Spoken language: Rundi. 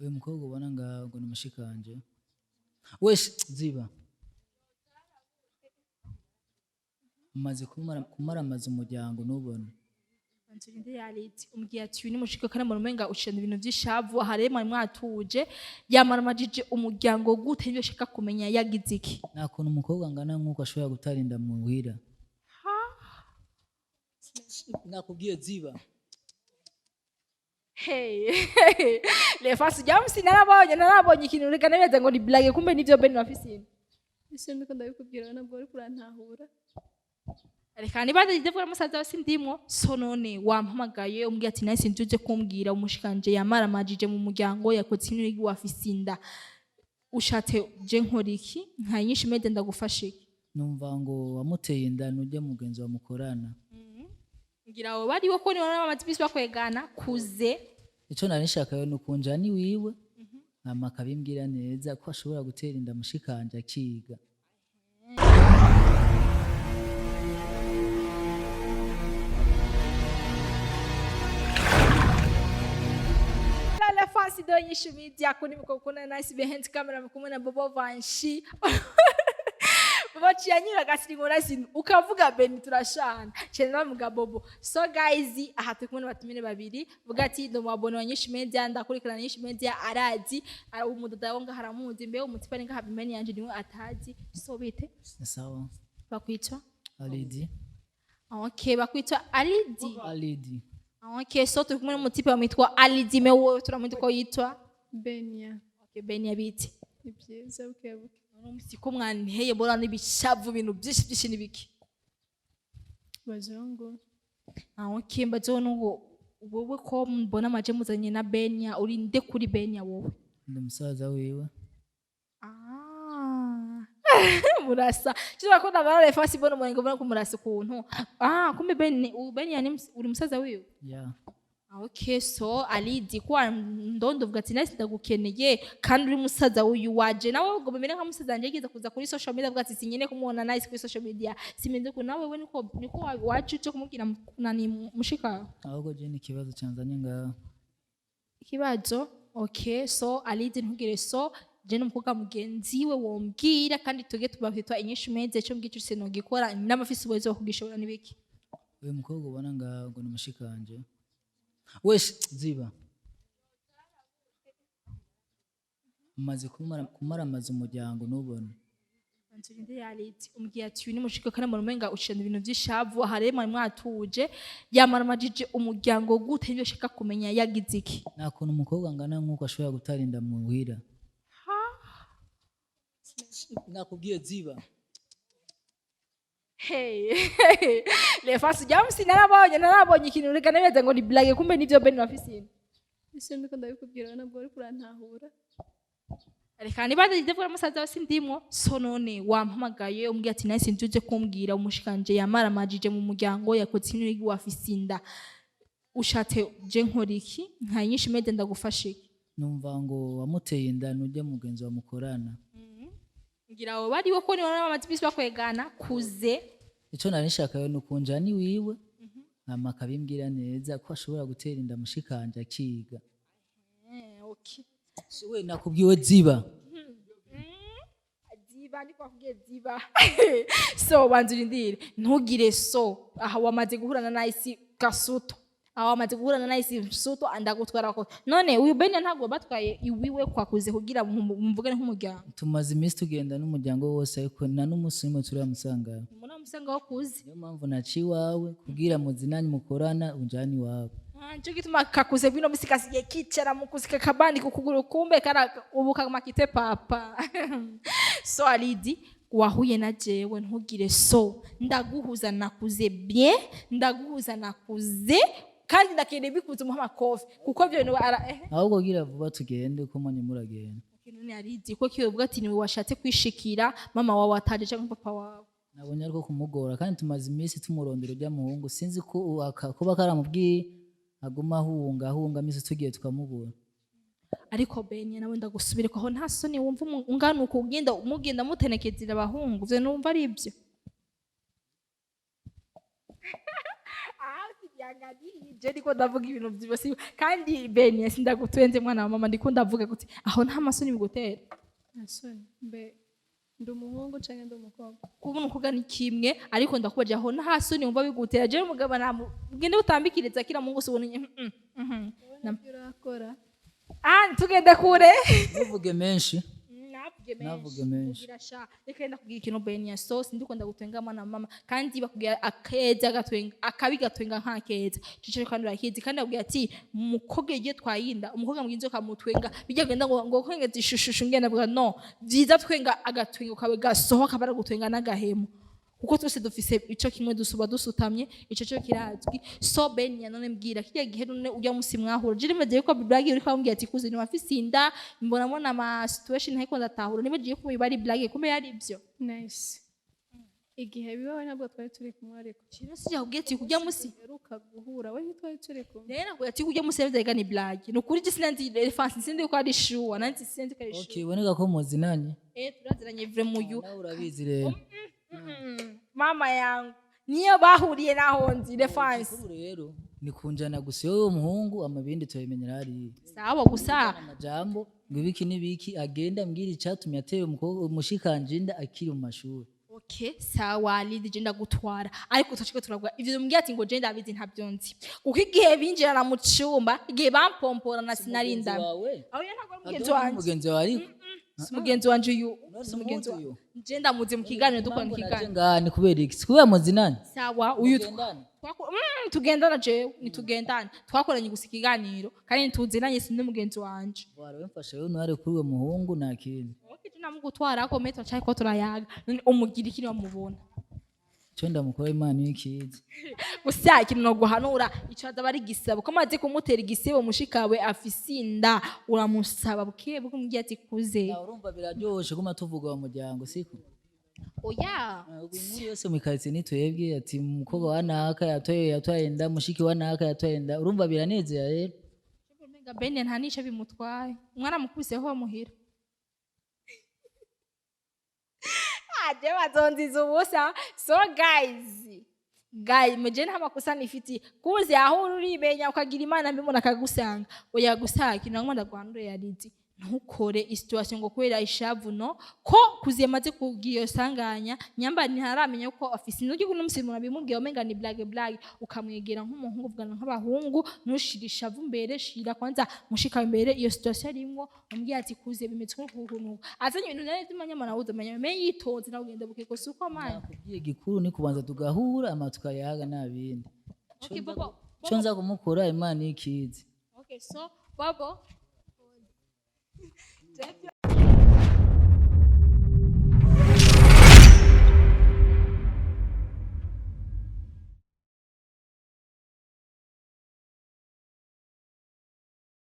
Uyu mukobwa ubona ngaho ngo ni mushikanje wese ziba umaze kumaramaza umuryango ntubone. Nzurinde yariti umbwiye ati uyu ni mushika kandi mbona umenga ushenda ibintu vy'ishavu. Aha rero mwari mwatuje yamaramajije umuryango gute? Nivyo shaka kumenya, yagize iki? Nta kuntu umukobwa angana nk'uko ashobora gutarinda muhira. Nakubwiye ziba. Hey, lefasi jamusi narabonye ikintu reka nabeza ngo ni blague, kumbe nivyo Ben wafise. Ese ndiko ndabikubwira, ntabwo uri kurantahura. Reka niba ndavuga musaza wa sindimwo. So none wampamagaye umbwiye ati nahise nzuje kumbwira umushikanje yamaramajije mu muryango, yakoze ikintu, wafise inda. Ushatse je nkora iki? Nka nyinshi mede ndagufasha iki? Numva ngo wamuteye inda nujya mugenzi wa mukorana. Ngira abo bariho ko niba bamaze iminsi bakwegana kuze. Ico nari nshaka rero ni ukunjana iwiwe, hama akabimbwira neza ko ashobora gutera inda mushikanje akiga. La fasi do nyinshi media kuri mikoro kuna nice behind camera kumwe na Bobo Vanshi. Bobo ciyanyura agasiringo nasi ukavuga Ben turashana. Cyane bamuga Bobo. So guys, aha turi kumwe n'abatumire babiri. Vuga ati ndo mwabona wa nyinshi media, ndakurikirana nyinshi media, arazi ara umudoda wo ngaha aramuzi, mbe umutipa ni ngaha bimeni yanje niwe atazi. So bite? Ni sawa. Bakwitwa? Alidi. Okay, bakwitwa Alidi. Alidi. Okay, so turi kumwe n'umutipe bamwitwa Alidi, mewe turamwita uko yitwa. Benya. Okay, Ben yabite. Ni byiza, bukebuke. Uno ko mwanteye bora n'ibishavu, ibintu byinshi byinshi n'ibiki? Bazungu. Ah, okay, mbazo nugo wowe ko mbona amaje muzanye na Benya, uri nde kuri Benya wowe? Ndi musaza wiwe. Ah, murasa cyo ko ndabara fasi mbona umuntu mbona ko murasa ukuntu. Ah, kumbe Ben Benya ni uri musaza wiwe? Yeah. Ah, okay, so Alidi ko ndondo uvuga ati nasi ndagukeneye kandi uri musaza uyu waje nawe ubwo bimere nka musaza wanje yigeze kuza kuri social media avuga ati sinyene kumubona nice kuri social media, simenze ko nawe we niko waje uje kumubwira nani mushika. Ahubwo je ni ikibazo canzanye ngaho. Ikibazo? Okay, so Alidi ntugire, so je n'umukobwa mugenzi we wombwira kandi tuge tubafitwa inyinshi meze cyo mbwico sinogikora n'amafisi uwezo wo kugishobora nibiki? Uyu mukobwa ubona ngaho ngo ni mushikanje wese ziba umaze kumaramaza umuryango ntubone. Nzurinde yariti umbwiye ati uyu ni mushika kandi mbona umenga ushenda ibintu vy'ishavu. Aha rero mwari mwatuje yamaramajije umuryango gute? Nivyo shaka kumenya, yagize iki? Nta kuntu umukobwa angana nk'uko ashobora gutarinda muhira. Nakubwiye ziba. Hey, lefasi jamusi narabonye ikintu reka nabeza ngo ni blague, kumbe nivyo Ben wafise. Ese ndiko ndabikubwira, ntabwo uri kurantahura. Reka niba ndavuga musaza wa sindimwo. So none wampamagaye umbwiye ati nahise nzuje kumbwira umushikanje yamaramajije mu muryango, yakoze ikintu, wafise inda. Ushatse je nkora iki? Nka nyinshi mede ndagufasha iki? Numva ngo wamuteye inda nujya mugenzi wa mukorana. Ngira abo bariho ko niba bamaze iminsi bakwegana kuze. Ico nari nshaka rero ni ukunjana iwiwe, hama akabimbwira neza ko ashobora gutera inda mushikanje akiga. Okay. We nakubwiwe ziba. Ziba niko akubwiye ziba. So banza urindire ntugire. So aha wamaze guhura na Nice Gasuto, aha wamaze guhura na Nice Suto andagutwara ko none uyu Benya ntabwo batwaye iwiwe kwakuze kugira muvugane nk'umuryango? Tumaze iminsi tugenda n'umuryango wose, ariko nta n'umunsi n'umwe turamusangayo. Umuntu amusanga aho kuze. Niyo mpamvu naciye iwawe kubwira muzinanyi mukorana unjane iwawe. Ah, nico gituma kakuze bino misi kasigaye kicara mu kuzika kabandi ku kuguru, kumbe kara ubu kamakite papa. So Alidi wahuye na jewe ntugire, so ndaguhuza nakuze bien, ndaguhuza nakuze kandi ndakeneye bikuze umuha amakofi kuko byo bintu ara Ahubwo gira vuba tugende uko mwanya muragenda. None Alidi ko kiyovuga ati niwe washatse kwishikira mama wawe ataje cyangwa papa wawe? Nabonye ariko kumugora kandi tumaze iminsi tumurondera ujya muhungu, sinzi ko kuba karamubwiye aguma ahunga ahunga iminsi tugiye tukamubura. Ariko Benya nawe ndagusubire ko aho nta soni wumva ungana uko ugenda mugenda mutenekezera abahungu, ivyo numva ari ibyo. Je ndiko ndavuga ibintu byibasiwe kandi Beni, sindagutwenze mwana wa mama, ndiko ndavuga kuti aho nta masoni bigutera? Nta soni. Mbe ndi umuhungu canke ndi umukobwa? Kubona umukobwa ni kimwe, ariko ndakubaje, aho nta soni wumva bigutera? Je umugabo namugende utambikiriza kila mungu usubona. Wowe nabyo urakora. Ah, tugende kure. Ntuvuge menshi. Navuge menshi. Navuge menshi. Kugira sha, reka ndakubwira ikintu Beni ya so sindiko ndagutwenga mwana wa mama, kandi bakubwira akeza gatwenga, akabi gatwenga nka keza cico, kandi urakizi. Kandi bakubwira ati umukobwa igiye twayinda, umukobwa mugenzi we kamutwenga bijya genda ngo kwengeza ishushu, ngenda avuga no byiza twenga agatwenga kawe gasohoka baragutwenga n'agahemo, kuko twese dufise ico kimwe dusuba dusutamye, ico cyo kirazwi. So Ben ya none mbwira, kirya gihe none ujya musi mwahura, je nibagiye ko blague uri kwambwira ati kuzi ni wafise inda, mbona mbona ama situation ntako ndatahura, nibagiye ko bari blague, kumbe yari ivyo. Nice. Igihe bibaho ntabwo twari turi kumwe, ariko Kino sijya kubwira ati kujya musi duheruka guhura we ntitwari turi kumwe. Rero nakubwira ati kujya musi yavyega ni blague, ni ukuri je sinanzi elephant, sindi ko ari sure, nanzi sinzi ko ari sure. Okay, iboneka ko muzinanye. Eh, turaziranye vraiment uyu. Nawe urabizi rero. Mama yangu niyo bahuriye naho nzi elephant. Kuri rero ni kunjana gusa yowe umuhungu, amabindi tuyabimenyera hariya. Sawa gusa. Amajambo ngo ibiki n'ibiki, agenda ambwira icatumye ateye umukobwa umushikanje inda akiri mu mashuri. Okay, sawa Lidi, je ndagutwara, ariko tushike turavuga ivyo mbwiye ati ngo je ndabizi, ntabyo nzi, kuko igihe binjirana mu cumba, igihe bampompora sinarinda. Wawe. Aho ntabwo ari mugenzi Adoni wanje. Mugenzi wawe ariko. Si mugenzi wanje uyu, si mugenzi None wanje. Je ndamuzi mu kiganiro dukora mu Impamvu naje kiganiro. ngaha ni kubera iki? Si kubera muzinanye? Sawa, uyu Mugendana? Tugendana, jewe nitugendana, twakoranye gusa ikiganiro kandi ntituzinanye, sindi mugenzi wanje. Wara wemfasha rero ntware kuri uwo muhungu, nta kintu. Okay, je namugutwara ko meto cyari ko turayaga. None umugira iki wamubona? Cyo ndamukora Imana iyo ikizi. Gusa ikintu noguhanura, ico azaba ari igisabo ko amaze kumutera igisebo mushikawe afise inda, uramusaba buke buke, umubwira ati kuze. Nawe urumva biraryoshe kuma tuvuga wa muryango, siko? Oya. Inkuru yose mu karitsiye nitwebwe, ati umukobwa wa naka yatwaye inda, mushiki wa naka yatwaye inda, urumva biranezera rero. Umenga Bene nta nico bimutwaye, umwana mukubiseho muhira aje bazonziza ubusa. So guys, muje nta makosa nifiti kuze aho urimenya ukagira Imana mbi umuntu akagusanga. Oya, gusa ikintu nagomba ndaguhanure yarizi, ntukore isituation ngo kubera ishavu, no ko kuziye maze kugira iyo sanganya nyamba ntaramenya ko afise n'uryo kuno musi umuntu abimubwiye umenga ni blague blague, ukamwegera nk'umuhungu, uvugana nk'abahungu, ntushire ishavu mbere, shira kwanza mushika imbere iyo situation arimwo, umubwira ati kuze bimeze uku, azanye ibintu nawe by'amanyama nawe uzamenya menye yitonze nawe ugenda buke gusa uko amanya. Nakubwiye, igikuru ni kubanza tugahura ama tukayaga, nta bindi. Okay, Bobo. Cyo nza kumukora Imana iyo ikizi. Okay, so Bobo. Jewe